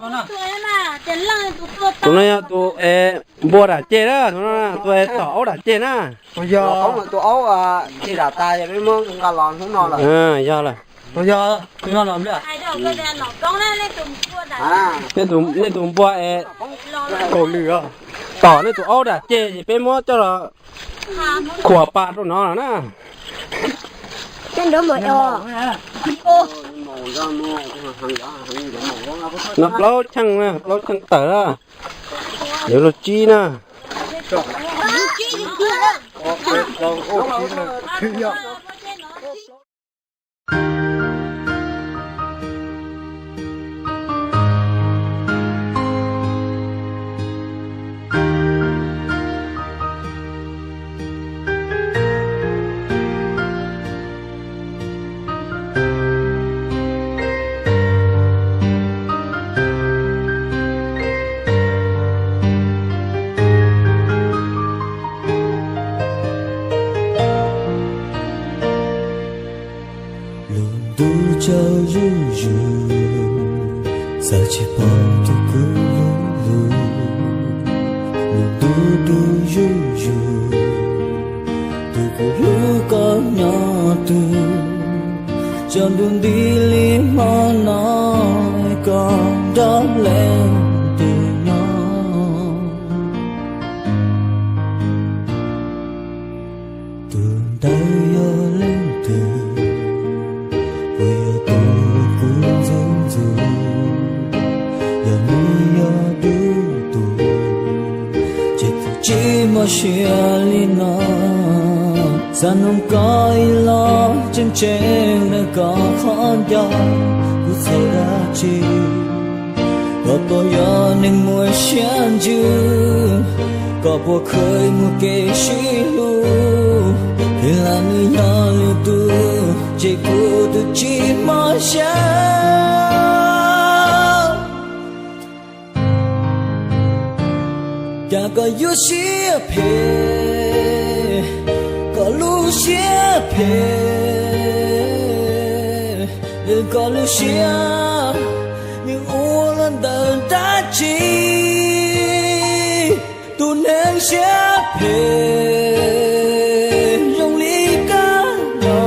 Tus no yog tus es npua dam ceg na, tus no tus es tom aub dam ceg na. Tus aub, tus aub ceg dam tas, peb muab nqa los hnub no lawm. Yog lawm. Nej tus npua es kaum lwm os, tom nej tus aub dam ceg ces peb muab coj los khuam pas rau no lawm na. No plaub cheej, plaub cheej tawm na. Yuav luag tsib na. Lub ntuj tsaug zuj zus, xav tsis pom tus kwv lub lug. Lub ntuj dub zuj zus, tus kuv hlub koj nyob twg? Tsaus ntuj nti li hmo no, koj nrog leej twg nyob? Tus ntawd yog leej twg? Puas yog tus kuv ntxub ntxub? Yog nws yog dub tus, ces tus tsis mob siab li no. Xav noog koj ib los tseeb tseeb, nws koj qhov ncauj, kuv txhaum dab tsi? Koj puas yog neeg muaj siab ntsws? Koj puas kheev mus kev sib hlub? Twb lam nws yog lwm tus, ces kuv twb tsis mob siab. Cas koj yuav siab phem, koj lub siab phem, koj lub siab nws ua los ntawm dab tsi? Tus neeg siab phem zoo li koj no,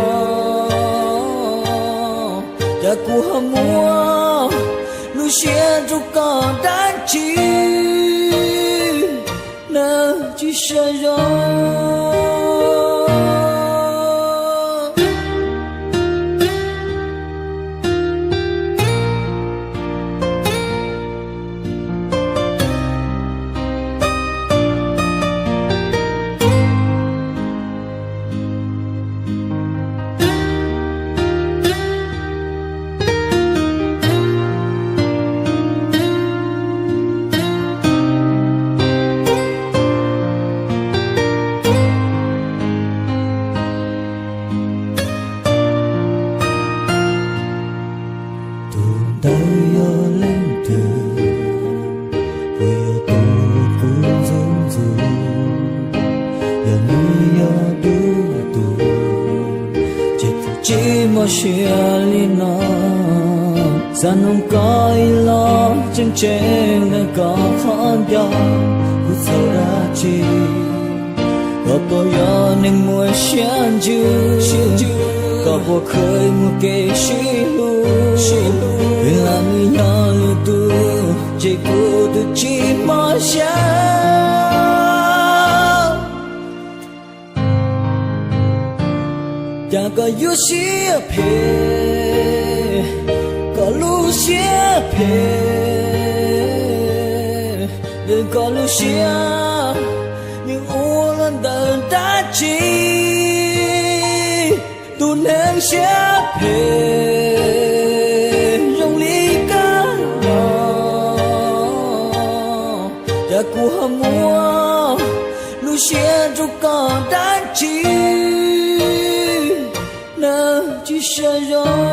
cas kuv ho muab lub siab rau koj dab tsi? Nws tsis sawv zoo. Tus ntawd yog leej twg? Puas yog tus kuv ntxub ntxub? Yog nws yog dub tus, ces tus tsis mob siab li no. Xav noog koj ib los tseeb tseeb, nws koj qhov ncauj, kuv txhaum dab tsi? Koj puas yog neeg muaj siab ntsws? Koj puas kheev mus kev sib hlub? Twb lam nws yog lwm tus, ces kuv twb tsis mob siab. Cas koj yuav siab phem, koj lub siab phem, koj lub siab nws ua los ntawm dab tsi? Tus neeg siab phem zoo li koj no, cas kuv ho muab lub siab rau koj dab tsi? Nws tsis sawv zoo.